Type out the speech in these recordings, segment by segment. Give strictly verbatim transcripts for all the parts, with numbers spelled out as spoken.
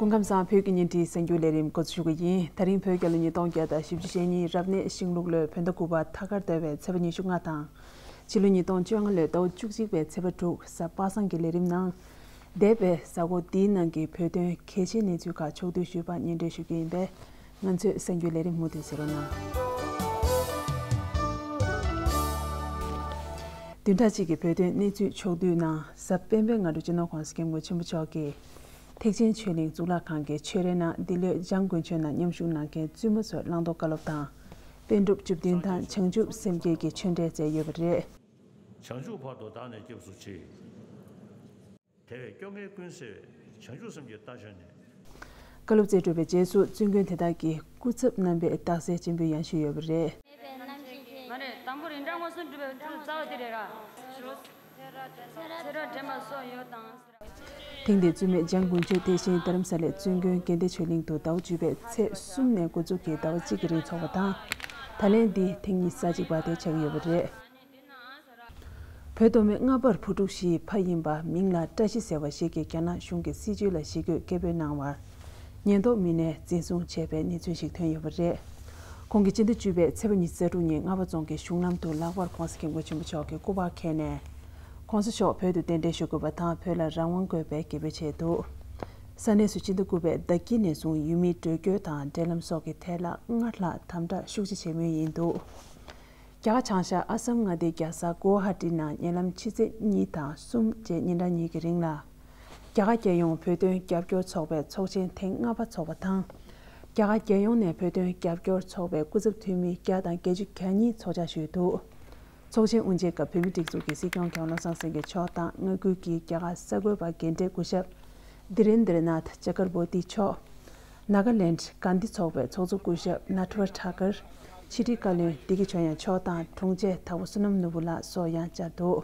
སྐུ་ཁམས་བཟང་། བོད་ཀྱི་བརྙན་འཕྲིན་གསར་འགྱུར་ལས་རིམ་འགོ་འཛུགས་ཞུ་གི་ཡིན། ད་རིང་བོད་རྒྱལ་ལོ་ཉིས་སྟོང་བརྒྱ་དང་བཞི་བཅུ་ཞེ་གཉིས་རབ་གནས་ཤིང་ལུག་ལོའི་བོད་ཟླ་དགུ་པ་ཐ་སྐར་ཟླ་བའི་ཚེས་པ་ཉི་ཤུ་ལྔ་དང་། ཕྱི་ལོ་ཉིས་སྟོང་བཅོ་ལྔ་ལོའི་ཟླ་བ་བཅུ་གཅིག་པའི་ཚེས་པ་དྲུག་གཟའ་པ་སངས་ཀྱི་ལས་རིམ་ནང་། འདས་པའི་གཟའ་འཁོར་འདིའི་ནང་གི་བོད་དོན་གལ་ཆེའི་གནས་ཚུལ་ཁག་ཕྱོགས་བསྡུས་ཞུས་པ་སྙན་སྒྲོན་ཞུ་གི་ཡིན་པས། ང་ཚོའི་གསར་འགྱུར་ལས་རིམ་མུ་མཐུད་གཟིགས་རོགས་གནང་། བདུན་ཕྲག་གཅིག་གི་བོད་དོན་གནས་ཚུལ་ཕྱོགས་བསྡུས་ནང་། གཟའ་སྤེན་པའི་སྔ་དྲོ་སྤྱི་ནོར་༸གོང་ས་༸སྐྱབས་མགོན་ཆེན་པོ་མཆོག་གིས། ཐེག་ཆེན་ཆོས་གླིང་གཙུག་ལག་ཁང་གི་ཆོས་རའི་ནང་འདི་ལོའི་འཇང་དགུན་ཆོས་ནང་མཉམ་ཞུགས་གནང་མཁན་བཙུན་མ་ཚོར་བླང་དོར་བཀའ་སློབ་དང་། པཎ་གྲུབ་བཅུ་བདུན་དང་བྱང་ཆུབ་སེམས་བསྐྱེད་ཀྱི་ཆོས་འབྲེལ་མཛད་ཡོད་པ་རེད། བྱང་ཆུབ་བར་དུ་བདག་ནི་སྐྱབས་སུ་མཆི། དེ་བས་སྐྱོ་ངལ་ཀུན་སེལ་བའི། བྱང་ཆུབ་སེམས་ཀྱི་རྟ་ཞོན་ནས། བཀའ་སློབ་སྩལ་གྲུབ་པའི་རྗེས་སུ་བཙུན་དགོན་དེ་དག་གི་སྐུ་ཚབ་རྣམ་པས་རྟགས་གསལ་སྤྱན་འབུལ་ཡང་ཞུས་ཡོད་པ་རེད། མ་རེད། དང་པོ་རིན་ཕྲེང་མངོན་སུམ་གྲུབ་པའི་ཐུགས་རྩ་བ་དེ་རེད་ར། ཚེ་རབས་དྲན་པ་སོགས་ཡོད་དང་། ཐེངས་འདིའི་བཙུན་མའི་འཇང་དགུན་ཆོས་དེ་བཞིན་རྡ་རམ་ས་ལའི་བཙུན་དགོན་དགེ་ལྡན་ཆོས་གླིང་དུ་ཟླ་བ་བཅུ་པའི་ཚེས་གསུམ་ནས་འགོ་འཛུགས་ཀྱིས་ཟླ་བ་གཅིག་གི་རིང་འཚོགས་པ་དང་། ད་ལན་འདི་ཐེངས་ཉི་ཤུ་རྩ་གཅིག་པ་དེ་ཆགས་ཀྱི་ཡོད་པ་རེད། བོད་མདོ་སྨད་རྔ་བར་བུ་ཕྲུག་བཞིའི་ཕ་ཡིན་པ་མིང་ལ་བཀྲ་ཤིས་ཟེར་བ་ཞིག་གིས་རྒྱ་ནག་གཞུང་གི་སྲིད་བྱུས་ལ་ཞི་རྒོལ་སྐད་འབོད་གནང་བར། ཉེན་རྟོག་མི་སྣས་འཛིན་བཟུང་བྱས་པའི་གནས་ཚུལ་ཞིག་ཐོན་ཡོད་པ་རེད། ཁོང་གིས་སྤྱི་ཟླ་བཅུ་པའི་ཚེས་པ་ཉི་ཤུ་རྩ་དྲུག་ཉིན་རྔ་བ་རྫོང་གི་གཞུང་ལམ་དུ་ལྷག་པར་༸གོང་ས་༸སྐྱབས་མགོན་ཆེན་པོ་མཆོག་གི་སྐུ་པར་འཁྱེར་ནས། ༸གོང་ས་མཆོག་བོད་དུ་གདན་འདྲེན་ཞུ་དགོས་པ་དང་བོད་ལ་རང་དབང་དགོས་པའི་སྐད་འབོད་བྱས་འདུག་ས་གནས་སུ་སྤྱི་ཟླ་དགུ་པའི་ཟླ་དཀྱིལ་ནས་བཟུང་ཡུལ་མིའི་འགྲོ་སྐྱོད་དང་འབྲེལ་ལམ་སོགས་ཀྱི་ཐད་ལ་སྔར་ལྷག་དམ་དྲག་ཤུགས་ཆེ་བྱེད་མུས་ཡིན་འདུག་རྒྱ་གར་བྱང་ཤར་ཨ་སམ་མངའ་སྡེའི་རྒྱལ་ས་གུ་ཝ་ཧ་ཏི་ནང་ཉེ་ལམ་ཕྱི་ཚེས་གཉིས་དང་གསུམ་བཅས་ཉིན་གྲངས་གཉིས་ཀྱི་རིང་ལ། རྒྱ་གར་རྒྱལ་ཡོངས་བོད་དོན་རྒྱབ་སྐྱོར་ཚོགས་པའི་ཚོགས་ཆེན་ཐེངས་ལྔ་པ་འཚོགས་པ་དང་། རྒྱ་གར་རྒྱལ་ཡོངས་ནས་བོད་དོན་རྒྱབ་སྐྱོར་ཚོགས་པའི་སྐུ་ཚབ་འཐུས་མི་བརྒྱ་དང་བརྒྱད་ཅུ་གྱ་གཉིས་ཚོགས་བཅར་ཞུས་འདུག་ཚོགས་ཆེན་དབུ་འབྱེད་སྐབས་བོད་མིའི་སྒྲིག་འཛུགས་ཀྱི་སྲིད་སྐྱོང་མཁས་དབང་བློ་བཟང་སེང་གེ་མཆོག་དང་མངའ་ཁུལ་གྱི་རྒྱ་གར་གསར་འགོད་པ་རྒན་གྲས་སྐུ་ཞབས་དྷི་རེན་དྲ་ནཱཐ་ཅ་ཀར་བོ་ཏི་མཆོག་ནཱ་ག་ལེནྜ་གྷན་དྷི་ཚོགས་པའི་ཚོགས་གཙོ་སྐུ་ཞབས་ནཱ་ཐུ་ར་ཐཱ་ཀར། ཕྱི་དྲིལ་བཀའ་བློན་བདེ་སྐྱིད་ཆོས་དབྱངས་མཆོག་དང་དྲུང་ཆེ་དྭགས་པོ་བསོད་ནམས་ནོར་བུ་ལགས་སོགས་ཡང་བཅར་འདུག་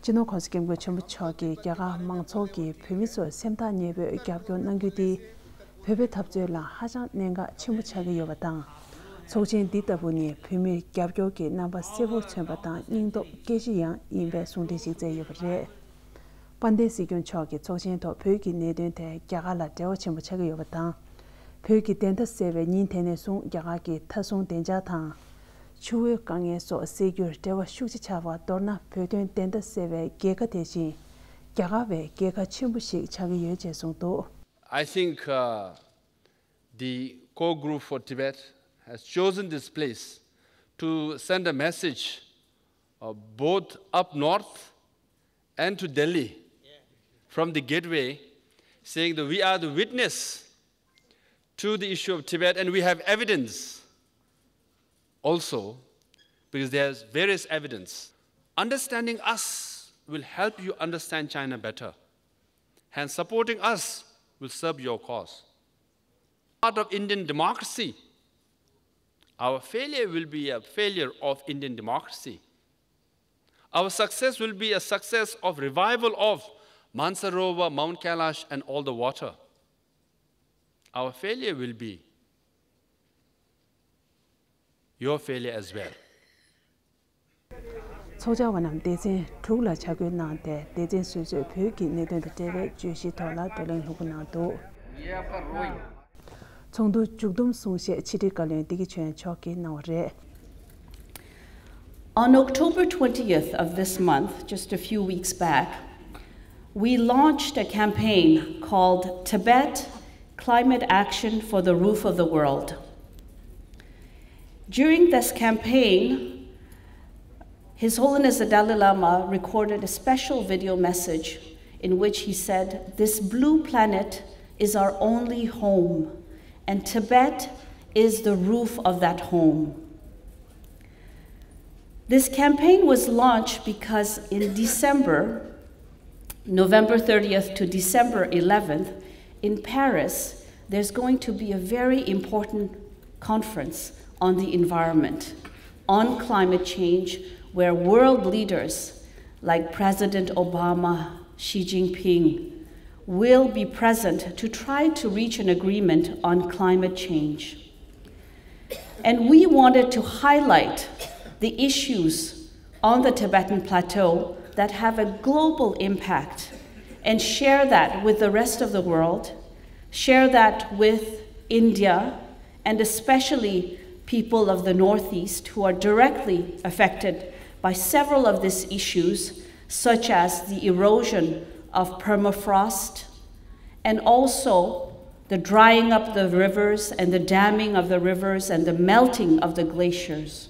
སྤྱི་ནོར་༸གོང་ས་༸སྐྱབས་མགོན་ཆེན་པོ་མཆོག་གིས་རྒྱ་གར་མང་ཚོགས་ཀྱིས་བོད་མི་ཚོར་སེམས་ཐག་ཉེ་པོས་རྒྱབ་སྐྱོར་གནང་རྒྱུ་དེ། བོད་པའི་འཐབ་རྩོད་ལ་ཧ་ཅང་གནད་འགག་ཆེན་པོ་ཆགས་ཀྱི་ཡོད་པ་དང་། ཚོགས་ཆེན་འདི་ལྟ་བུ་ནི་བོད་མིར་རྒྱབ་སྐྱོར་གྱི་རྣམ་པ་གསལ་པོར་མཚོན་པ་དང་སྙིང་སྟོབས་སྐྱེད་གཞི་ཡང་ཡིན་པའི་གསུང་འཕྲིན་ཞིག་བསྩལ་ཡོད་པ་རེད། དཔལ་ལྡན་སྲིད་སྐྱོང་མཆོག་གིས་ཚོགས་ཆེན་ཐོག་བོད་ཀྱི་གནད་དོན་ཐད་རྒྱ་གར་ལ་འབྲེལ་བ་ཆེན་པོ་ཆགས་ཀྱི་ཡོད་པ་དང་། བོད་ཀྱི་བདེན་མཐའ་གསལ་བའི་ཉིན་དེ་ནས་བཟུང་རྒྱ་གར་གྱི་མཐའ་སྲུང་བདེ་འཇགས་དང་། ཆུ་བོའི་དཀའ་ངལ་སོགས་སེལ་རྒྱུར་འབྲེལ་བ་ཤུགས་ཆེ་ཆགས་པ། མདོར་ན་བོད་དོན་བདེན་མཐའ་གསལ་བའི་རྒྱལ་ཁ་དེ་བཞིན་རྒྱ་གར་བའི་རྒྱལ་ཁ་ཆེན་པོ་ཞིག་ཆགས་ཀྱི་ཡོད་ཅེས་གསུངས་འདུག I think, uh, the Core Group for Tibet has chosen this place to send a message, uh, both up north and to Delhi from the gateway, saying that we are the witness to the issue of Tibet and we have evidence also, because there's various evidence. Understanding us will help you understand China better. Hence, supporting us will serve your cause. Part of Indian democracy, our failure will be a failure of Indian democracy. Our success will be a success of revival of Mansarovar, Mount Kailash, and all the water. Our failure will be your failure as well. ཚོགས་བཅར་བ་རྣམས་སྡེ་ཚན་དྲུག་ལ་ཆ་བགོས་གནང་སྟེ། སྡེ་ཚན་སོ་སོས་བོད་ཀྱི་གནད་དོན་དང་འབྲེལ་བའི་བརྗོད་གཞིའི་ཐོག་ལ་བགྲོ་གླེང་ལྷུག་པོ་གནང་འདུག་ཚོགས་འདུ་མཇུག་བསྡོམས་གསུང་བཤད་ཕྱི་དྲིལ་བཀའ་བློན་བདེ་སྐྱིད་ཆོས་དབྱངས་མཆོག་གིས་གནང་བ་རེད། On October twentieth of this month, just a few weeks back, we launched a campaign called Tibet Climate Action for the Roof of the World. During this campaign, His Holiness the Dalai Lama recorded a special video message in which he said, "This blue planet is our only home, and Tibet is the roof of that home." This campaign was launched because in December, November thirtieth to December eleventh, in Paris, there's going to be a very important conference on the environment, on climate change, where world leaders like President Obama, Xi Jinping will be present to try to reach an agreement on climate change. And we wanted to highlight the issues on the Tibetan plateau that have a global impact and share that with the rest of the world share that with India, and especially people of the Northeast who are directly affected by several of these issues, such as the erosion of permafrost and also the drying up of the rivers and the damming of the rivers and the melting of the glaciers.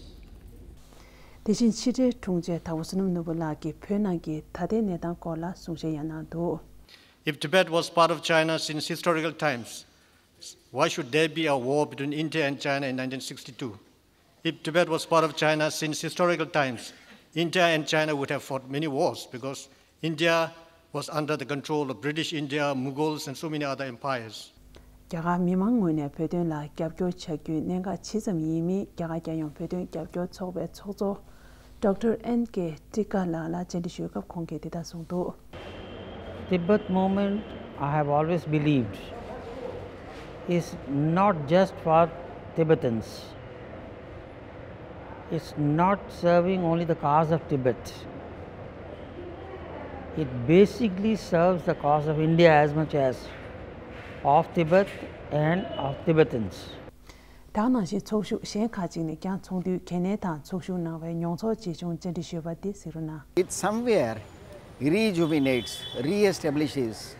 དེ་བཞིན་ཕྱི་དྲིལ་དྲུང་ཆེ་དྭགས་པོ་བསོད་ནམས་ནོར་བུ་ལགས་ཀྱིས་བོད་ནང་གི་ད་ལྟའི་གནས་སྟངས་སྐོར་ལ་གསུང་བཤད་ཡང་གནང་འདུག If Tibet was part of China since historical times, why should there be a war between India and China in nineteen sixty-two? If Tibet was part of China since historical times, India and China would have fought many wars because India was under the control of British India, Mughals, and so many other empires. རྒྱ་གར་མི་མང་ངོས་ནས་བོད་དོན་ལ་རྒྱབ་སྐྱོར་བྱ་རྒྱུའི་གནད་འགག་ཇི་ཙམ་ཡིན་མིན་རྒྱ་གར་རྒྱལ་ཡོངས་བོད་དོན་རྒྱབ་སྐྱོར་ཚོགས་པའི་ཚོགས་གཙོ་Doctor N K Trickha ལགས་ལ་བཅར་འདྲི་ཞུས་སྐབས་ཁོང་གིས་འདི་ལྟར་གསུངས་འདུག Tibet movement, I have always believed, is not just for Tibetans. It's not serving only the cause of Tibet. It basically serves the cause of India as much as of Tibet and of Tibetans. ད་ག་ནང་བཞིན་ཚོགས་ཞུགས་གཞན་ཁག་ཅིག་ནས་ཀྱང་ཚོགས་འདུའི་གལ་གནད་དང་ཚོགས་ཞུགས་གནང་བའི་མྱོང་ཚོར་ཇི་བྱུང་བཅར་འདྲི་ཞུས་པ་འདི་གཟིགས་རོགས་གནང་། It somewhere rejuvenates, re-establishes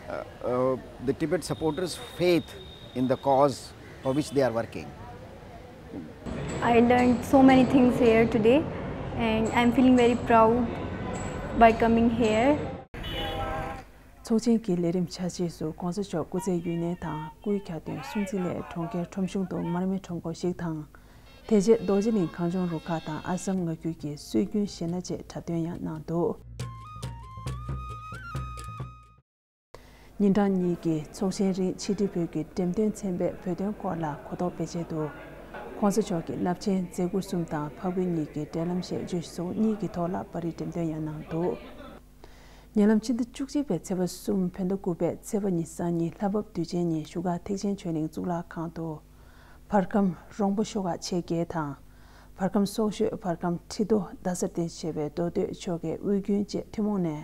uh, uh, the Tibet supporters' faith in the cause for which they are working. I learned so many things here today, and I'm feeling very proud by coming here. ཚོགས་ཆེན་གྱི་ལས་རིམ་ཆ་ཤས་སུ་གོང་ས་མཆོག་སྐུ་ཚེ་ཡུན་གནས་དང་སྐུའི་ཁྱབ་སྟོན་སྲུང་བརྩི་སླད་གྲོང་ཁྱེར་ཁྲོམ་གཞུང་དུ་མར་མེ་ཁྲོམ་སྐོར་ཞིག་དང་། དེ་རྗེས་རྡོ་རྗེ་གླིང་གངས་ལྗོངས་རུ་ཁག་དང་ཨ་སམ་ངག་རྒྱུན་གྱི་སྲོལ་རྒྱུན་གཞས་སྣ་བཅས་འཁྲབ་སྟོན་ཡང་གནང་འདུག་ཉིན་གྲངས་གཉིས་ཀྱི་ཚོགས་ཆེན་རིང་ཕྱི་དྲིལ་བོད་ཀྱི་འགྲེམས་སྟོན་ཚན་པས་བོད་དོན་སྐོར་ལ་གོ་རྟོགས་སྤེལ་ཆེད་དུ། ༸གོང་ས་མཆོག་གི་རླབས་ཆེན་མཛད་ཁུར་གསུམ་དང་འཕགས་བོད་གཉིས་ཀྱི་འབྲེལ་ལམ་ཞེས་བརྗོད་གཞི་སོགས་གཉིས་ཀྱི་ཐོག་ལ་པར་རིས་འགྲེམས་སྟོན་ཡང་གནང་འདུག་ཉེ་ལམ་ཕྱི་ཟླ་བཅུ་གཅིག་པའི་ཚེས་པ་གསུམ་བོད་ཟླ་དགུ་པའི་ཚེས་པ་ཉི་ཤུ་རྩ་གཉིས་ལྷ་བབས་དུས་ཆེན་ཉིན་བཞུགས་སྒར་ཐེག་ཆེན་ཆོས་གླིང་གཙུག་ལག་ཁང་དུ། བར་ཁམས་རོང་པོ་ཤོག་ཁག་ཆེ་བརྒྱད་དང་། བར་ཁམས་སོག་ཤོད་བར་ཁམས་ཁྲི་རྡོ་རྡ་སར་རྟེན་གཞི་བྱས་པའི་མདོ་སྟོད་ཕྱོགས་ཀྱི་དབུས་རྒྱུན་བཅས་ཐུན་མོང་ནས་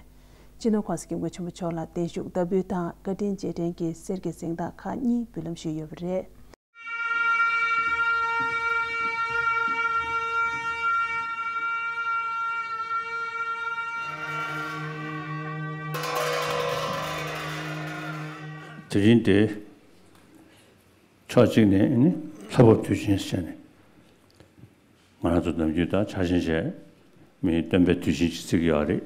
སྤྱི་ནོར་༸གོང་ས་༸སྐྱབས་མགོན་ཆེན་པོ་མཆོག་ལ་བརྟན་བཞུགས་བསྟར་འབུལ་དང་བཀའ་དྲིན་རྗེས་དྲན་གྱི་གསེར་གྱི་གཟེངས་རྟགས་ཁག་གཉིས་འབུལ་ལམ་ཞུས་ཡོད་པ་རེད། དེ་བཞིན་ཏེ། ཕྱོགས་གཅིག་ནས་ནི་ལྷ་བབས་དུས་ཆེན་ཟེར་ནས་ང་རང་ཚོ་ནམ་རྒྱུན་ད་འཆར་ཅན་བྱས་མི་སྟོན་པའི་དུས་ཆེན་ཅིག་བརྩི་གི་ཡོད་རེད།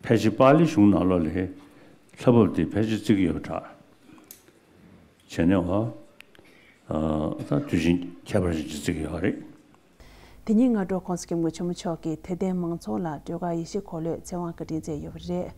ཕལ་ཆེར་པཱ་ལི་གཞུང་ནང་ལོགས་ལ་ལྷ་བབས་དེ་ཕལ་ཆེར་བརྩི་གི་ཡོད་པ་འདྲ། བྱས་ནས་འོ་ད་དུས་ཆེན་ཁྱད་པར་ཅན་ཅིག་བརྩི་གི་ཡོད་རེད། དེ་ཉིན་སྔ་དྲོ་༸གོང་ས་༸སྐྱབས་མགོན་ཆེན་པོ་མཆོག་གིས་དད་ལྡན་མང་ཚོགས་ལ་སྒྲོལ་དཀར་ཡེ་ཤེས་འཁོར་ལོའི་ཚེ་དབང་བཀའ་དྲིན་སྩལ་ཡོད་པ་རེད།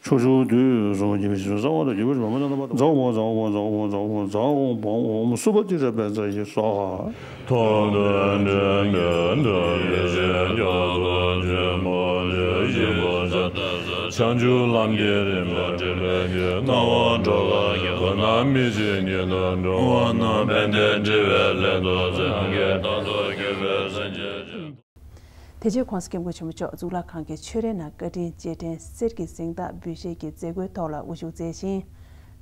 ཕྱོགས་བཅུ་དུས་གསུམ་གྱི་བཞི་བཟང་བ་དང་བརྒྱུད་པ་བཞི་པ་མ་ནམ་པ་དང་། ཛའ་ཧོ་ཛའ་ཧོ་ཛའ་ཧོ་ཛའ་ཧོ་ཛའ་ཧོ་བོ་ཧོ་སུ་པ་ཏི་ར་བཛྲ་ཡེ་སྭཱ་ཧཱ། ཐོག་ཏུ་འདྲེན་འདྲེན་འདྲེན་འདྲེན་ཞེས་སྐྱོ་ཚོགས་ཆེན་པོ་བཞི་པོ་ཟེར། བྱང་ཆུབ་ལམ་གྱི་རིམ་པ་འགྲེལ་པའི་རྒྱན། སྣང་བ་འགྲོ་ལ་ཡང་དགོས་ན་མི་ཕྱེད་ཉིད་དུ་འགྲོ་བ་ན། ཕན་བདེ་འབྲེལ་བའི་སླད་དུ་ཚེ་རྣམས་ཀྱི་དང་ཚོགས་གྱུར་པའི་སེམས་ཅན་ཅན། དེ་རྗེས་༸གོང་ས་༸སྐྱབས་མགོན་ཆེན་པོ་མཆོག་གཙུག་ལག་ཁང་གི་ཆོས་རའི་ནང་བཀའ་དྲིན་རྗེས་དྲན་གསེར་གྱི་གཟེངས་རྟགས་འབུལ་བཞེས་ཀྱི་མཛད་སྒོའི་ཐོག་ལ་དབུ་བཞུགས་མཛད་ཅིང་།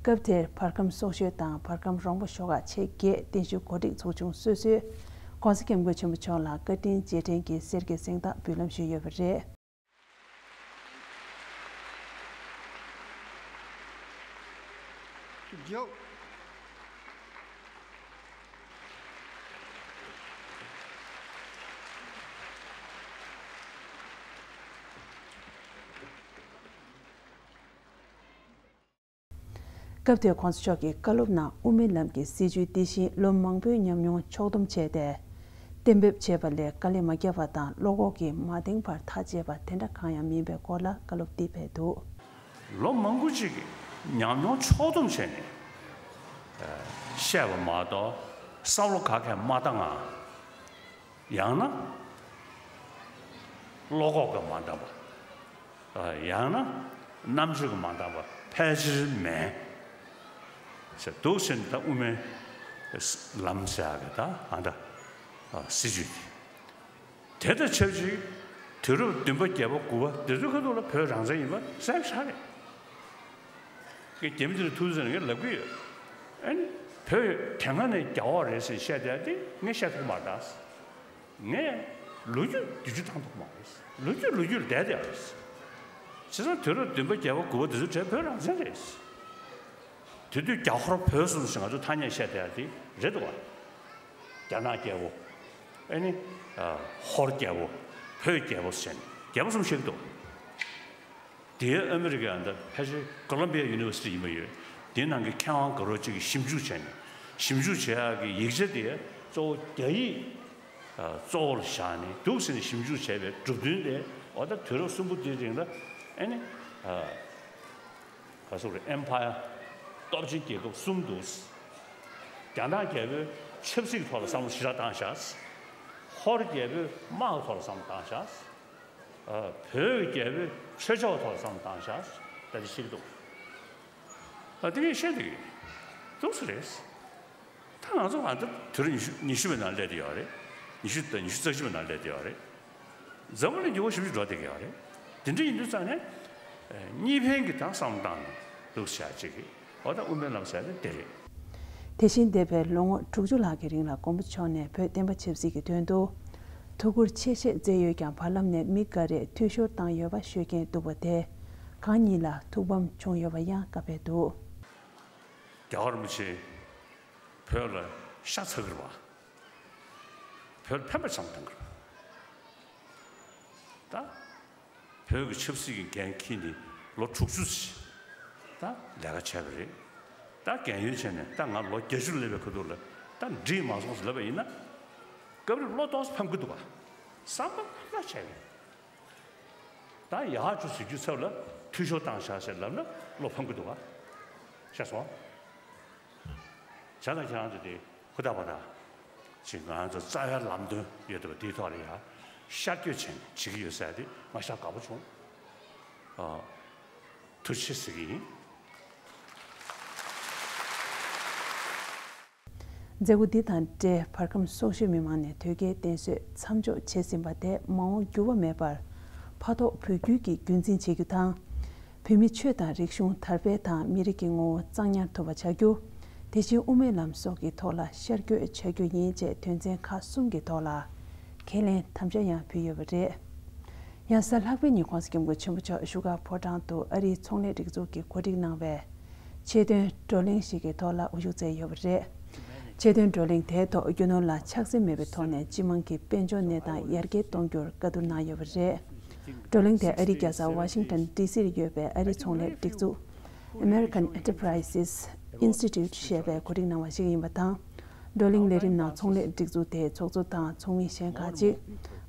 སྐབས་དེར་བར་ཁམས་སོག་ཤོད་དང་བར་ཁམས་རོང་པོ་ཤོག་ཁག་ཆེ་བརྒྱད་བརྟན་བཞུགས་གོ་སྒྲིག་ཚོགས་ཆུང་སོ་སོས་༸གོང་ས་༸སྐྱབས་མགོན་ཆེན་པོ་མཆོག་ལ་བཀའ་དྲིན་རྗེས་དྲན་གྱི་གསེར་གྱི་གཟེངས་རྟགས་འབུལ་ལམ་ཞུས་ཡོད་པ་རེད། སྐབས་དེར་༸གོང་ས་མཆོག་གིས་བཀའ་སློབ་ནང་དབུ་མའི་ལམ་གྱི་སྲིད་བྱུས་འདི་བཞིན་ལོ་མང་པོའི་ཉམས་མྱོང་ཕྱོགས་བསྡོམས་བྱས་ཏེ། གཏན་འབེབས་བྱས་པ་ལས་དཀའ་ལས་མ་བརྒྱབ་པ་དང་བློ་ཁོག་གིས་མ་འདེངས་པར་ཐག་བཅད་པ་དེ་འདྲ་གང་ཡང་མིན་པའི་སྐོར་ལ་བཀའ་སློབ་འདི་སྤེལ་འདུག་ལོ་མང་པོ་ཅིག་གི་ཉམས་མྱོང་ཕྱོགས་བསྡོམས་བྱས་ནས་བཤད་པ་མ་གཏོགས་བསམ་བློ་ག་གས་མ་བཏང་ང་། ཡང་ན་བློ་ཁོག་གིས་མ་འདང་བ། ཡང་ན་རྣམ་དཔྱོད་ཀྱིས་མ་འདང་བ་ཕལ་ཆེར་མེད། ཟེར་འདུག་ཟེར་ནས་ད་དབུ་མའི་ལམ་ཟེར་ཡག་གི་ད་ཨ་འདྲ་སྲིད་བྱུས་དེ། དེ་དང་ཆབས་ཅིག་དུས་རབས་བདུན་པ་བརྒྱད་པ་དགུ་པ་དེ་ཚོའི་ཁ་ཐུག་ལ་བོད་རང་བཙན་ཡིན་པ་གསལ་པོ་ཆགས་རེད། གི་རྒྱ་མི་དེ་ལ་ཐུག་ཟེར་ངས་ལབ་གི་ཡོད། ཨ་ནི་བོད་དེ་སྔ་ནས་རྒྱ་འོག་རེད་ཟེར་བཤད་བསྡད་དེ་ངས་བཤད་ཐུབ་མ་རེད་ད། ངས་ལོ་རྒྱུས་བསྒྱུར་བཅོས་བཏང་ཐུབ་མ་རེད། ལོ་རྒྱུས་ལོ་རྒྱུས་ལ་བསྡད་བསྡད་རེད། བྱས་ཙང་དུས་རབས་བདུན་པ་བརྒྱད་པ་དགུ་པ་དེ་ཚོ་གྲས་བོད་རང་བཙན་རེད། དེ་དུས་རྒྱ་ཧོར་བོད་གསུམ་ཞེས་ང་ཚོ་ཐ་སྙད་བཤད་བསྡད་དེ་རེད་འདུག་བ། རྒྱ་ནག་རྒྱལ་པོ། ཨ་ནི། ཨ། ཧོར་རྒྱལ་པོ། བོད་རྒྱལ་པོ་ཟེར་ནས་རྒྱལ་པོ་གསུམ་བཤད་ཀྱི་འདུག་དེའི་ཨ་མི་རི་ཀའི་ཨ་འདི་ཕལ་ཆེར་ཀོ་ལོམ་བི་ཡ་ཡུ་ནི་ཝར་སི་ཊི་ཡིན་པ་ཡོད། དེའི་ནང་གི་མཁས་དབང་དགའ་རོགས་གཅིག་གིས་ཞིབ་འཇུག་བྱས་ནས་ཞིབ་འཇུག་བྱེད་ཡག་གི་ཡིག་ཆ་དེ་གཙོ་བོ་རྒྱ་ཡིག་ཨ། གཙོ་བོར་བཞག་ནས་འདུག་ཟེར་ནས་ཞིབ་འཇུག་བྱས་པའི་གྲུབ་དོན་དེ་འོ་ད་དུས་རབས་གསུམ་པོ་དེའི་རིང་ལ་ཨ་ནི། ཨ། ག་སོག་རེད། ཨེམ་ཕ་ཡར་སྟོབས་ཆེན་རྒྱལ་ཁབ་གསུམ་འདུག་རྒྱ་ནག་རྒྱལ་པོའི་ཆབ་སྲིད་ཐོག་ལ་བསམ་བློ་ཞེ་དྲག་བཏང་བཞག་ཧོར་རྒྱལ་པོའི་དམག་ཐོག་ལ་བསམ་བློ་བཏང་བཞག་ཨ། བོད་རྒྱལ་པོའི་ཆོས་ཕྱོགས་ཐོག་ལ་བསམ་བློ་བཏང་བཞག་ད་ཅི་ཤེས་ཀྱི་འདུག་ཨ། དེ་ངས་བཤད་འདོད་ཀྱི་འདུག་སེ་རེད། ད་ང་ཚོ་ང་ཚོ་དུས་རབས་ཉི་ཤུ་ཉི་ཤུ་པའི་ནང་སླེབས་བསྡད་ཡོད་རེད། ཉི་ཤུ་དང་ཉི་ཤུ་རྩ་གཅིག་པའི་ནང་སླེབས་བསྡད་ཡོད་རེད། འཛམ་བུ་གླིང་འགྱུར་བ་ཞེ་པོ་ཅིག་འགྲོ་བསྡད་ཀྱི་ཡོད་རེད། དེ་འདྲ་ཡིན་དུས་ཙང་ནས། ཨ། གཉིས་ཕན་གྱི་ད་བསམ་བློ་བཏང་ནས་འདུག་བྱ་བྱེད་ཀྱི་འོ་ད་དབུ་མའི་ལམ་ཟེར་ཡ་དེ་དེ་རེད། དེ་བཞིན་འདས་པའི་ལོ་ངོ་དྲུག་ཅུ་ལྷག་གི་རིང་ལ་མགོན་པོ་མཆོག་ནས་བོད་བསྟན་པ་ཆབ་སྲིད་ཀྱི་དོན་དུ་ཐུགས་ཁུར་ཆེ་བཞེས་མཛད་ཡོད་ཀྱང་བར་ལམ་ནས་མི་འགའ་རེས་འཐུས་ཤོར་བཏང་ཡོད་པ་ཤོད་མཁན་འདུག་པ་དེ་གང་ཉིད་ལ་ཐུགས་ཕམ་བྱུང་ཡོད་པ་ཡང་བཀའ་ཕེབས་འདུག་རྒྱལ་བ་རིན་པོ་ཆེ་བོད་ལ་ཤ་ཚ་གི་རེད་པ། བོད་ལ་ཕན་པ་ཙམ་གཏོང་གི་རེད་པ། ད་བོད་ཀྱི་ཆབ་སྲིད་ཀྱི་འགན་འཁྱེར་ནས་ལོ་དྲུག་ཅུ་ཙམ་ད་ལས་ཀ་བྱས་པ་རེད། ད་རྒན་ཡོལ་བྱས་ནས་ད་ང་ལོ་བརྒྱད་ཅུ་སླེབས་པའི་ཁ་ཐུག་ལ་ད་འགྲིག་མ་སོང་ཟེར་ལབ་པ་ཡིན་ན། སྐབས་རེ་བློ་གཏོང་ས་ཕམ་གི་འདུག་ག་བསམ་པ་ལྷག་བྱས་ཡོད། ད་ཡག་ཅིག་བཟོ་རྒྱུའི་ཚབ་ལ་འཐུས་ཤོར་བཏང་བཞག་ཟེར་ལབ་ན་བློ་ཕམ་གི་འདུག་ག་ཤེས་སོང་། བྱས་ཙང་ཁྱེད་རང་ཚོ་དེ་ཧུར་ཐག་པ་དང་། ཅིག་ང་ཚོ་རྩ་བའི་ལམ་སྟོན་ཡོད་འདུག་པ་དེའི་ཐོག་ལ་ཡང་ཤར་བསྐྱོད་བྱས་ནས་བྱེད་ཀྱི་ཡོད་ཟེར་ཏེ་ང་ཤ་དགའ་པོ་བྱུང་། ཨ། ཐུགས་རྗེ་ཆེ་ཟེར་གྱི་ཡིན། མཛད་སྒོ་འདི་དང་འབྲེལ་བར་ཁམས་སོག་ཤོད་མི་མང་ནས་དོལ་རྒྱལ་བསྟེན་གསོལ་མཚམས་འཇོག་བྱས་ཟིན་པ་དེ་མ་འོངས་འགྱུར་བ་མེད་པར་ཕ་ཐོགས་བོད་བརྒྱུད་ཀྱིས་རྒྱུན་འཛིན་བྱེད་རྒྱུ་དང་། བོད་མི་ཆོས་དང་རིག་གཞུང་དར་སྤེལ་དང་མི་རིགས་ཀྱི་ངོ་བོ་གཙང་ཉར་ཐུབ་པ་བྱ་རྒྱུ། དེ་བཞིན་དབུ་མའི་ལམ་སོགས་ཀྱི་ཐོག་ལ་ཤར་བསྐྱོད་བྱ་རྒྱུ་ཡིན་ཅེས་དོན་ཚན་ཁག་གསུམ་གྱི་ཐོག་ལ་ཁས་ལེན་དམ་བཅའ་ཡང་ཕུལ་ཡོད་པ་རེད། ཡང་གཟའ་ལྷག་པའི་ཉིན་ྋགོང་ས་ྋསྐྱབས་མགོན་ཆེན་པོ་མཆོག་བཞུགས་སྒར་ཕོ་བྲང་དུ་ཨ་རིའི་ཚོང་ལས་སྒྲིག་འཛུགས་ཀྱིས་གོ་སྒྲིག་གནང་བའི་ཆེད་དོན་བགྲོ་གླེང་ཞིག་གི་ཐོག་ལ་དབུ་བཞུགས་མཛད་ཡོད་པ་རེད། ཆེད་དོན་བགྲོ་གླེང་དེའི་ཐོག་རྒྱུ་ནོར་ལ་ཆག་སེམས་མེད་པའི་ཐོག་ནས་སྤྱི་དམངས་ཀྱི་དཔལ་འབྱོར་གནས་སྟངས་ཡར་རྒྱས་གཏོང་རྒྱུར་བཀའ་བསྡུར་གནང་ཡོད་པ་རེད། བགྲོ་གླེང་དེ་ཨ་རིའི་རྒྱལ་ས་ཝ་ཤིང་ཊོན་ཌི་སིར་ཡོད་པའི་ཨ་རིའི་ཚོང་ལས་སྒྲིག་འཛུགས་American Enterprises Institute ཞེས་པས་གོ་སྒྲིག་གནང་བ་ཞིག་ཡིན་པ་དང་། བགྲོ་གླེང་ལས་རིམ་ནང་ཚོང་ལས་སྒྲིག་འཛུགས་དེའི་ཚོགས་གཙོ་དང་ཚོགས་མི་གཞན་ཁག་ཅིག་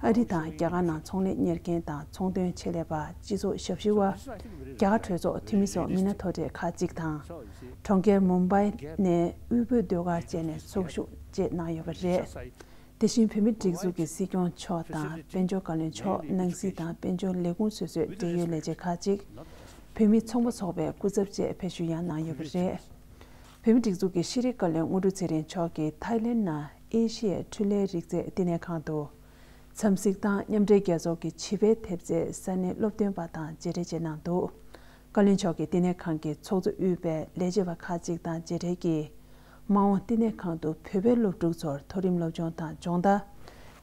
ཨ་རི་དང་རྒྱ་གར་ནང་ཚོང་ལས་གཉེར་མཁན་དང་ཚོང་དོན་ཆེད་ལས་པ། སྤྱི་ཚོགས་ཞབས་ཞུ་བ། རྒྱ་གར་གྲོས་ཚོགས་འཐུས་མི་སོགས་མི་སྣ་མཐོ་གྲས་ཁག་ཅིག་དང་། གྲོང་ཁྱེར་མུམ་བྷའི་ནས་དབུས་བོད་ཟློས་གར་བཅས་ནས་ཚོགས་ཞུགས་བཅས་གནང་ཡོད་པ་རེད། དེ་བཞིན་བོད་མིའི་སྒྲིག་འཛུགས་ཀྱི་སྲིད་སྐྱོང་མཆོག་དང་དཔལ་འབྱོར་བཀའ་བློན་མཆོག་ནང་སྲིད་དང་དཔལ་འབྱོར་ལས་ཁུངས་སོ་སོའི་འབྲེལ་ཡོད་ལས་བྱེད་ཁག་ཅིག་བོད་མིའི་ཚོང་པ་ཚོགས་པའི་སྐུ་ཚབ་བཅས་ཕེབས་ཞུགས་ཡང་གནང་ཡོད་པ་རེད། བོད་མིའི་སྒྲིག་འཛུགས་ཀྱི་ཤེས་རིག་བཀའ་བློན་དངོས་གྲུབ་ཚེ་རིང་མཆོག་གིས་ཐའི་ལེན་ནང་ཨེ་ཤི་ཡའི་འཕྲུལ་ལས་རིག་རྩལ་བསྟི་གནས་ཁང་དུ། འཚམས་གཟིགས་དང་མཉམ་འབྲེལ་རྒྱལ་ཚོགས་ཀྱི་བྱིས་པའི་ཐེབས་རྩའི་ས་གནས་སློབ་སྟོན་པ་དང་མཇལ་འཕྲད་བཅས་གནང་འདུག་བཀའ་བློན་མཆོག་གིས་བསྟི་གནས་ཁང་གི་ཚོགས་གཙོ་དབུས་པའི་ལས་བྱེད་པ་ཁག་ཅིག་དང་མཇལ་འཕྲད་ཀྱིས། མ་འོངས་བསྟི་གནས་ཁང་དུ་བོད་པའི་སློབ་ཕྲུག་ཚོར་མཐོ་རིམ་སློབ་སྦྱོང་དང་སྦྱོང་བརྡར།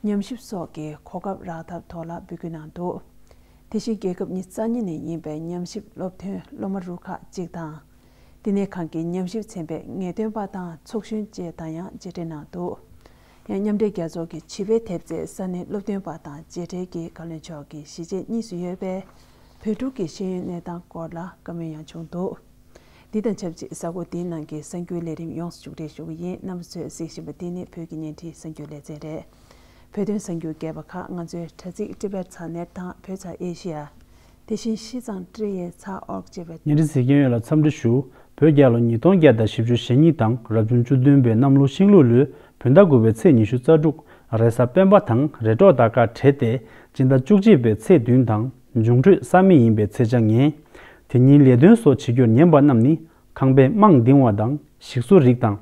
ཉམས་ཞིབ་སོགས་ཀྱི་གོ་སྐབས་རག་ཐབས་ཐོག་ལ་འབོད་སྐུལ་གནང་འདུག་དེ་བཞིན་རྒྱལ་ཁབ་ཉེར་གཉིས་ནས་ཡིན་པའི་ཉམས་ཞིབ་སློབ་ཐོན་སློབ་མ་རུ་ཁག་ཅིག་དང་། བསྟི་གནས་ཁང་གི་ཉམས་ཞིབ་ཚན་པའི་ངེས་སྟོན་པ་དང་ཚོགས་གཞོན་བཅས་དང་ཡང་མཇལ་འཕྲད་གནང་འདུག་ཡང་མཉམ་འབྲེལ་རྒྱལ་ཚོགས་ཀྱི་བྱིས་པའི་ཐེབས་རྩའི་ས་གནས་སློབ་སྟོན་པ་དང་མཇལ་འཕྲད་ཀྱིས་བཀའ་བློན་མཆོག་གི་གཞིས་བྱེས་གཉིས་སུ་ཡོད་པའི་བོད་ཕྲུག་གི་ཤེས་ཡོན་གནས་སྟངས་སྐོར་ལ་བཀའ་མོལ་ཡང་བྱུང་འདུག་འདི་དང་ཆབས་ཅིག་གཟའ་འཁོར་འདིའི་ནང་གི་གསར་འགྱུར་ལས་རིམ་ཡོངས་སུ་མཇུག་སྒྲིལ་ཞུ་གི་ཡིན། རྣམ་པ་ཚོས་གཟིགས་བཞིན་པ་འདི་ནི་བོད་ཀྱི་བརྙན་འཕྲིན་གསར་འགྱུར་ལེ་ཚན་རེད། བོད་དོན་གསར་འགྱུར་རྒྱས་པ་ཁག་ང་ཚོའི་དྲ་ཚིགས་ཊི་བེཊ་ཚ་ནེཊ་དང་བོད་ཚ་ཨེ་ཤི་ཡ། དེ་བཞིན་ཤིས་ཙང་ཀྲི་ཡེ་ཚ་ཨོར་ཅེས་པའི། བརྙན་འཕྲིན་གཟིགས་མཁན་ཡོངས་ལ་འཚམས་འདྲི་ཞུ། བོད་རྒྱལ་ལོ་ཉིས་སྟོང་བརྒྱ་དང་བཞི་བཅུ་ཞེ་གཉིས་དང་རབ་བྱུང་བཅུ་བདུན་པའི་གནམ་ལོ་ཤིང་ལུག་ལོའི་བོད་ཟླ་དགུ་པའི་ཚེས་ཉི་ཤུ་རྩ་དྲུག་རེས་གཟའ་སྤེན་པ་དང་རེས་གྲོགས་ཟླ་སྐར་བྲལ་ཏེ་སྤྱི་ཟླ་བཅུ་གཅིག་པའི་ཚེས་བདུན་དང་འབྱུང་འཕྲོད་ས་མེ་ཡིན་པའི་ཚེས་ཆ་ངན། དེ་ཉིན་ལས་དོན་སོགས་བྱེད་རྒྱུར་ཉན་པ་རྣམས་ནི་ཁང་པའི་རྨང་འདིང་བ་དང་ཞིག་གསོ་རིགས་དང་།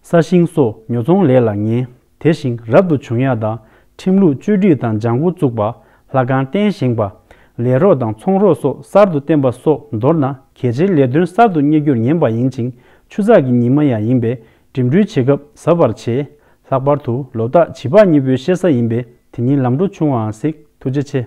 ས་ཞིང་སོགས་ཉོ་ཚོང་ལས་ལ་ཉན། དེ་བཞིན་རབ་ཏུ་བྱུང་ཡག་དང་ཁྲིམས་ལུགས་བཅོས་སྒྲིག་དང་ལྗང་གུ་བཙུགས་པ། ལྷ་ཁང་རྟེན་བཞེངས་པ། ལས་རོགས་དང་ཚོང་རོགས་སོགས་གསར་དུ་བསྟེན་པ་སོགས་མདོར་ན་ གལ་ཆེའི་ལས་དོན་གསར་དུ་གཉེར་རྒྱུར་ཉན་པ་ཡིན་ཅིང་། ཆུ་ཚགས་ཀྱི་ཉི་མ་ཡང་ཡིན་པས་འགྲིམ་འགྲུལ་བྱེད་སྐབས་གཟབ་པར་བྱེད། ལྷག་པར་དུ་ལོ་རྟགས་བྱིས་པ་གཉིས་པོའི་བཤད་ས་ཡིན་པས་དེ་ཉིད་ལམ་འགྲོ་བྱུང་བའང་གཟིགས། ཐུགས་རྗེ་ཆེ།